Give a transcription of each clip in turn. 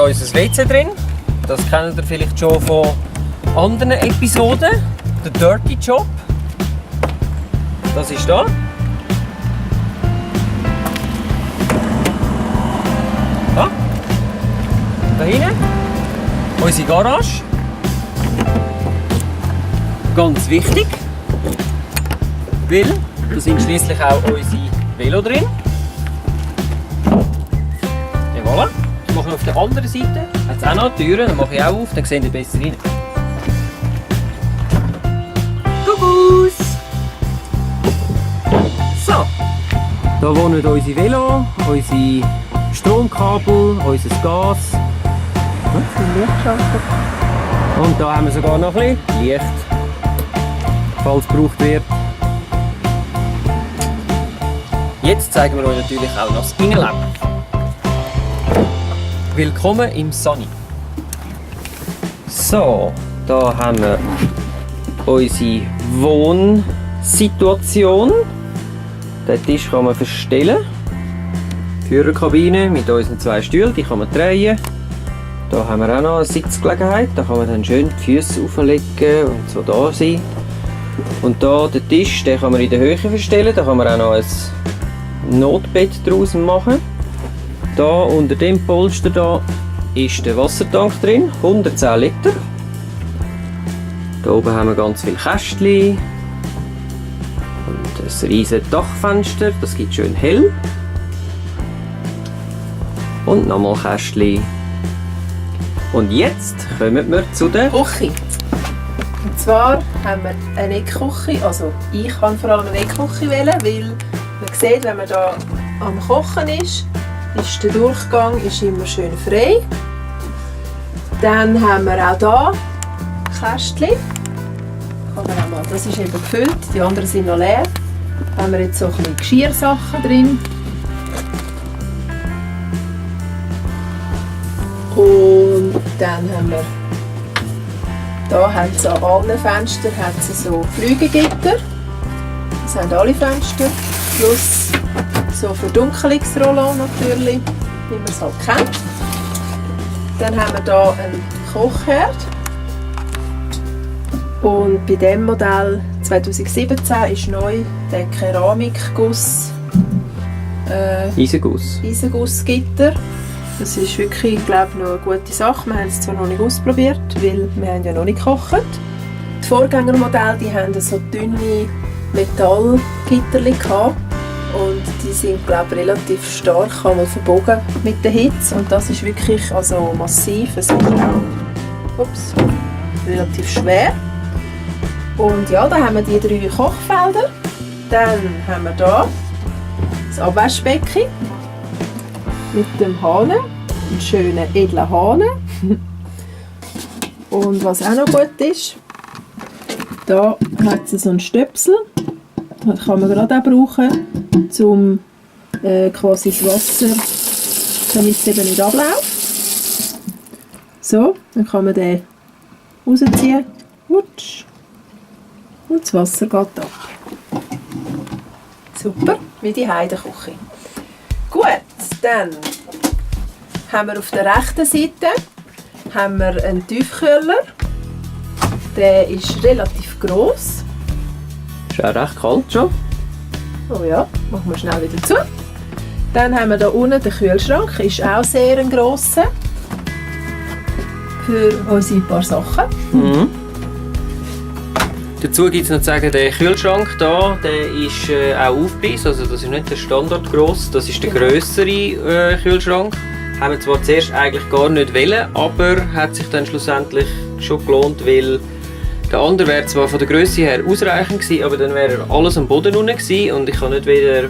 unser WC drin. Das kennt ihr vielleicht schon von anderen Episoden. Der Dirty Job. Das ist da. Da hinten. Unsere Garage. Ganz wichtig. Weil da sind schließlich auch unsere Velo drin. Et voilà. Ich mache auf der anderen Seite. Hat es auch noch Türen, dann mache ich auch auf, dann seht ihr besser rein. Kuckuck! So. Da wohnen unsere Velo, unsere Stromkabel, unser Gas. Und da haben wir sogar noch ein bisschen Licht, falls es gebraucht wird. Jetzt zeigen wir euch natürlich auch noch das Innenleben. Willkommen im Sunny. So, da haben wir unsere Wohnsituation. Den Tisch kann man verstellen. Die Führerkabine mit unseren 2 Stühlen, die kann man drehen. Da haben wir auch noch eine Sitzgelegenheit, da kann man dann schön die Füße auflegen und so da sein. Und da den Tisch, den kann man in der Höhe verstellen, da kann man auch noch ein Notbett draus machen. Da unter dem Polster da ist der Wassertank drin, 110 Liter. Da oben haben wir ganz viele Kästchen und ein riesiges Dachfenster, das gibt schön hell. Und nochmal Kästchen. Und jetzt kommen wir zu der Küche. Und zwar haben wir eine Eckküche, also ich kann vor allem eine Eckküche wählen, weil man sieht, wenn man da am Kochen ist der Durchgang immer schön frei. Dann haben wir auch hier Kästchen. Das ist eben gefüllt, die anderen sind noch leer. Da haben wir jetzt so ein bisschen Geschirrsachen drin. Und dann haben wir, da haben sie an allen Fenstern so Flügelgitter. Das haben alle Fenster. Plus so Verdunkelungsrollon natürlich, wie man es halt kennt. Dann haben wir hier einen Kochherd. Und bei diesem Modell 2017 ist neu der Keramikguss Eisengussgitter. Das ist wirklich, ich glaube, noch eine gute Sache. Wir haben es zwar noch nicht ausprobiert, weil wir haben ja noch nicht gekocht. Die Vorgängermodelle, die haben so dünne Metallgitterli gehabt. Und die sind, glaube ich, relativ stark verbogen mit der Hitze. Und das ist wirklich also massiv. Es ist auch relativ schwer. Und ja, da haben wir die 3 Kochfelder. Dann haben wir hier das Abwaschbecken mit dem Hahn, einen schönen edlen Hahn. Und was auch noch gut ist, da hat es so einen Stöpsel. Das kann man gerade auch brauchen, um quasi das Wasser, damit es eben nicht abläuft. So, dann kann man den rausziehen. Wutsch. Und das Wasser geht ab. Super, wie die Heidenküche. Gut, dann haben wir auf der rechten Seite einen Tiefkühler. Der ist relativ gross. Ist auch recht kalt schon. Oh ja, machen wir schnell wieder zu. Dann haben wir hier unten den Kühlschrank. Ist auch sehr ein grosser. Für unsere paar Sachen. Mhm. Dazu gibt es noch zu sagen, der Kühlschrank hier, der ist auch Aufpreis, also das ist nicht der Standard gross, das ist der grössere Kühlschrank. Haben wir zwar zuerst eigentlich gar nicht wollen, aber hat sich dann schlussendlich schon gelohnt, weil der andere wäre zwar von der Grösse her ausreichend gewesen, aber dann wäre alles am Boden unten gewesen und ich kann nicht wieder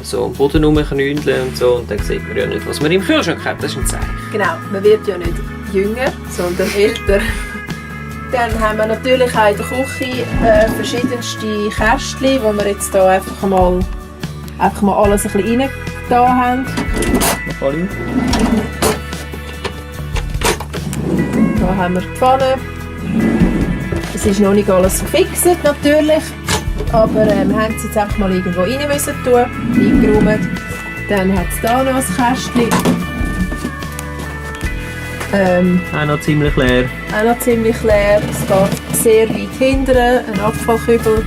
so am Boden rumknündeln und so und dann sieht man ja nicht, was man im Kühlschrank hat, das ist ein Zeichen. Genau, man wird ja nicht jünger, sondern älter. Dann haben wir natürlich auch in der Küche verschiedenste Kästchen, wo wir jetzt hier einfach mal alles ein bisschen rein da haben. Da haben wir die Pfanne. Es ist noch nicht alles verfixt natürlich, aber wir haben es jetzt einfach mal irgendwo rein müssen tun, eingeräumt. Dann hat es hier noch ein Kästchen. Auch noch ziemlich leer. Auch noch ziemlich leer. Es geht sehr weit hinten, ein Abfallkübel.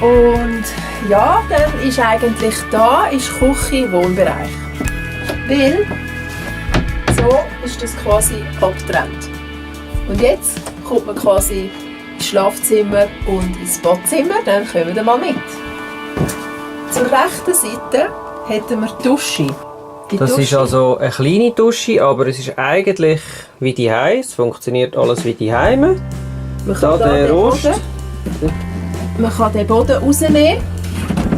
Und ja, dann ist eigentlich da ist Küche, Wohnbereich. Weil so ist das quasi abgetrennt. Und jetzt kommt man quasi ins Schlafzimmer und ins Badzimmer, dann kommen wir mal mit. Zur rechten Seite hätten wir die Dusche. Das ist also eine kleine Dusche, aber es ist eigentlich wie die Heim. Es funktioniert alles wie die Heime. Da der Rost. Man kann den Boden rausnehmen.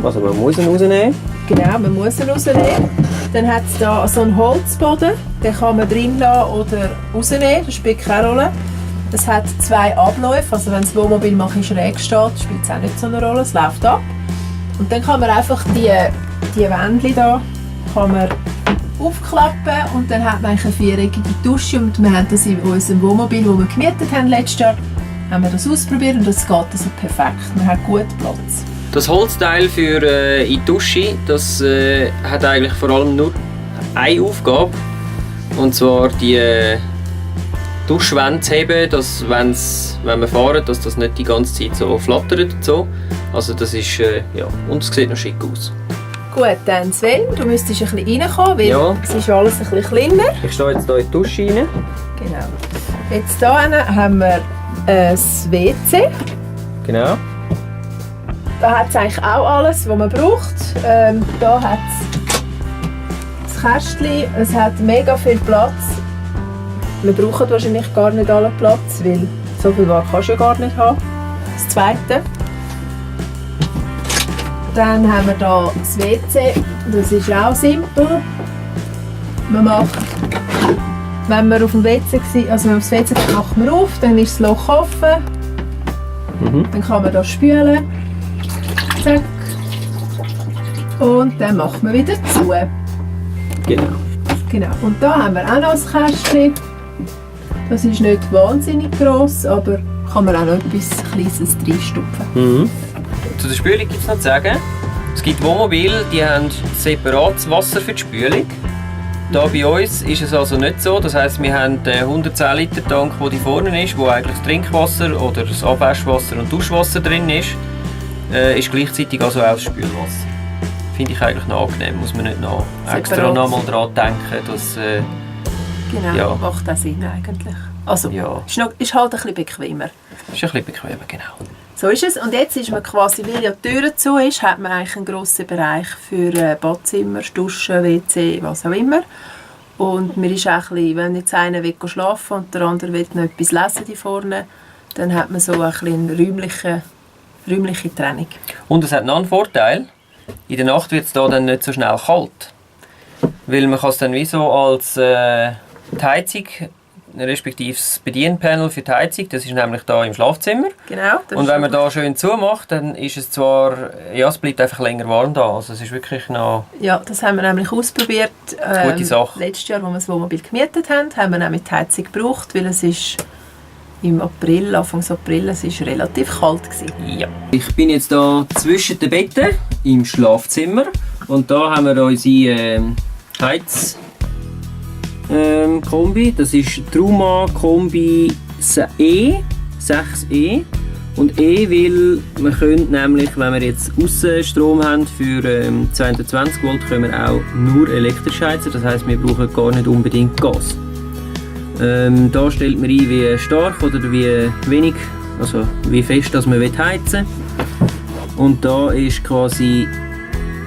Also man muss ihn rausnehmen. Genau, man muss ihn rausnehmen. Dann hat es hier so einen Holzboden. Den kann man drin lassen oder rausnehmen. Das spielt keine Rolle. Es hat 2 Abläufe. Also wenn das Wohnmobil mal schräg steht, spielt es auch nicht so eine Rolle. Es läuft ab. Und dann kann man einfach die Wände hier kann man aufklappen und dann hat man eine viereckige Dusche. Und wir haben das in unserem Wohnmobil, das wir gemietet haben letztes Jahr, haben wir das ausprobiert und das geht also perfekt. Man hat gut Platz. Das Holzteil für in die Dusche, das hat eigentlich vor allem nur eine Aufgabe. Und zwar die Duschwände zu heben, dass wenn wir fahren, dass das nicht die ganze Zeit so flattert. So. Also das ist, ja, und es sieht noch schick aus. Gut, dann Sven, du müsstest ein bisschen reinkommen, weil ja. Es ist alles ein bisschen kleiner. Ich stehe jetzt hier in die Dusche rein. Genau. Jetzt hier haben wir ein WC. Genau. Da hat es eigentlich auch alles, was man braucht. Da hat es das Kästchen, es hat mega viel Platz. Wir brauchen wahrscheinlich gar nicht alle Platz, weil so viel Wagen kannst du ja gar nicht haben. Das zweite. Dann haben wir hier das WC, das ist auch simpel. Man macht, wenn wir auf dem WC sind, also wenn wir aufs WC gehen, macht man auf, dann ist das Loch offen. Dann kann man das spülen. Zack. Und dann macht man wieder zu. Genau. Und da haben wir auch noch ein Kästchen. Das ist nicht wahnsinnig gross, aber kann man auch noch etwas Kleines reinstopfen. Zu der Spülung gibt es noch zu sagen, es gibt Wohnmobile, die haben separates Wasser für die Spülung. Da bei uns ist es also nicht so. Das heisst, wir haben den 110 Liter Tank, der hier vorne ist, wo eigentlich das Trinkwasser oder das Abwaschwasser und Duschwasser drin ist gleichzeitig also auch das Spülwasser. Finde ich eigentlich noch angenehm, muss man nicht noch extra noch mal daran denken, dass... Genau, ja. Macht auch Sinn eigentlich. Also, ja. Ist halt ein bisschen bequemer. Ist ein bisschen bequemer, genau. So ist es. Und jetzt ist man quasi, weil ja die Tür zu ist, hat man eigentlich einen grossen Bereich für Badzimmer, Duschen, WC, was auch immer. Und mir ist auch ein bisschen, wenn jetzt einer will schlafen und der andere will noch etwas lesen hier vorne, dann hat man so ein bisschen eine räumliche Trennung. Und es hat noch einen Vorteil. In der Nacht wird es da dann nicht so schnell kalt. Weil man kann es dann wie so als die Heizung, respektive das Bedienpanel für die Heizung, das ist nämlich da im Schlafzimmer. Genau. Und wenn man da schön zumacht, dann ist es zwar, ja, es bleibt einfach länger warm da. Also es ist wirklich noch... Ja, das haben wir nämlich ausprobiert. Gute Sache. Letztes Jahr, als wir das Wohnmobil gemietet haben, haben wir nämlich die Heizung gebraucht, weil es ist im April, Anfang April, es war relativ kalt gewesen. Ja. Ich bin jetzt da zwischen den Betten im Schlafzimmer und da haben wir unsere Kombi. Das ist Truma Kombi E 6E und E, weil wir können nämlich, wenn wir jetzt Aussenstrom haben für 220 Volt, können wir auch nur elektrisch heizen. Das heisst, wir brauchen gar nicht unbedingt Gas. Da stellt man ein, wie stark oder wie wenig, also wie fest dass man heizen will. Und da ist quasi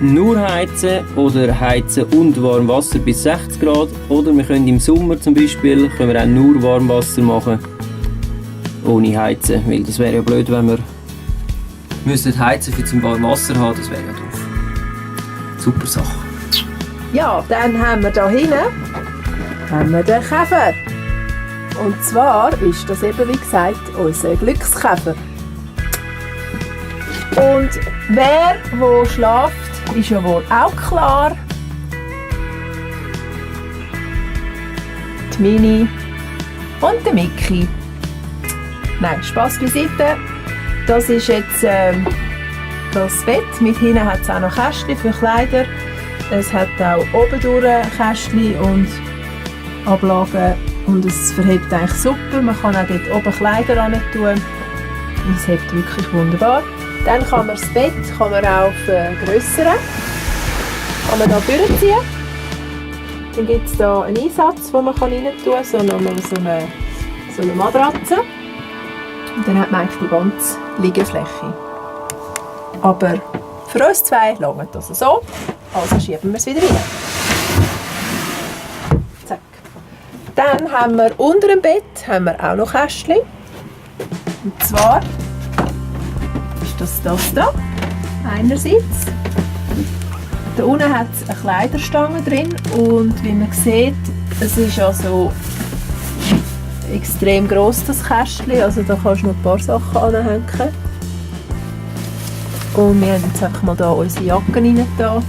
nur heizen oder heizen und Warmwasser bis 60 Grad. Oder wir können im Sommer zum Beispiel können wir auch nur Warmwasser machen, ohne heizen. Weil das wäre ja blöd, wenn wir müssen heizen für zum Warmwasser haben, das wäre ja doof. Super Sache. Ja, dann haben wir da hinten den Käfer. Und zwar ist das eben, wie gesagt, unser Glückskäfer. Und wer wo schläft, ist ja wohl auch klar. Die Mini und der Mickey. Nein, Spass beiseite. Das ist jetzt das Bett. Mit hinten hat es auch noch Kästchen für Kleider. Es hat auch oben durch Kästchen und Ablagen und es verhebt eigentlich super. Man kann auch dort oben Kleider rein tun und es hebt wirklich wunderbar. Dann kann man das Bett auch vergrössern. Kann man hier durchziehen. Dann gibt es hier einen Einsatz, den man rein tun kann, so eine Matratze. Und dann hat man eigentlich die ganze Liegefläche. Aber für uns zwei langt das so. Also schieben wir es wieder rein. Zack. Dann haben wir unter dem Bett auch noch Kästchen. Und zwar ist das da. Einerseits. Da unten hat es eine Kleiderstange drin und wie man sieht, es ist also extrem gross, das Kästchen. Also da kannst du noch ein paar Sachen anhängen. Und wir haben jetzt einfach mal hier unsere Jacken rein da.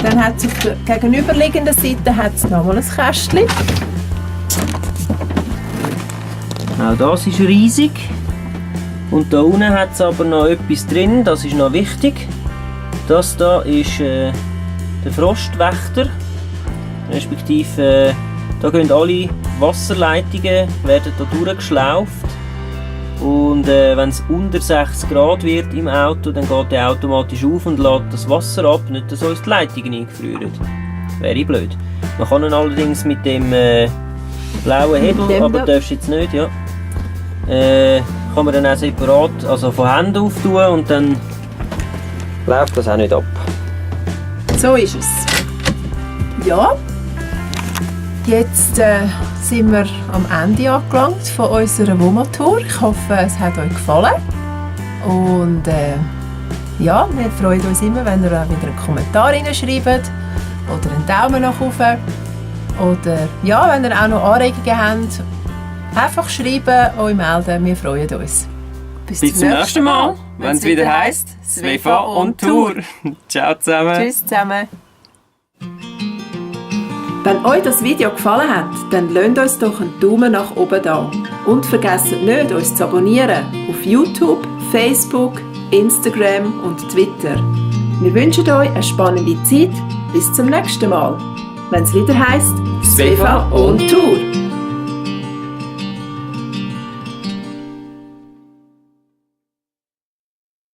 Dann hat es auf der gegenüberliegenden Seite nochmal ein Kästchen. Auch das ist riesig. Und da unten hat es aber noch etwas drin, das ist noch wichtig. Das hier ist der Frostwächter. Respektive, da gehen alle Wasserleitungen werden da durchgeschlauft. Und wenn es unter 60 Grad wird im Auto, dann geht der automatisch auf und lädt das Wasser ab, nicht dass uns die Leitungen eingefrieren. Wäre blöd. Man kann ihn allerdings mit dem blauen Hebel, aber darfst jetzt nicht, ja. Kann man dann auch separat, also von Händen auftun und dann läuft das auch nicht ab. So ist es. Ja, jetzt sind wir am Ende angelangt von unserer WOMA-Tour. Ich hoffe, es hat euch gefallen. Und ja, wir freuen uns immer, wenn ihr wieder einen Kommentar reinschreibt oder einen Daumen nach oben. Oder ja, wenn ihr auch noch Anregungen habt, einfach schreiben, euch melden. Wir freuen uns. Bis zum nächsten Mal, wenn es wieder heisst SWEFA on Tour. Ciao zusammen. Tschüss zusammen. Wenn euch das Video gefallen hat, dann lasst uns doch einen Daumen nach oben da. Und vergesst nicht, uns zu abonnieren auf YouTube, Facebook, Instagram und Twitter. Wir wünschen euch eine spannende Zeit. Bis zum nächsten Mal, wenn es wieder heisst SWEFA on Tour.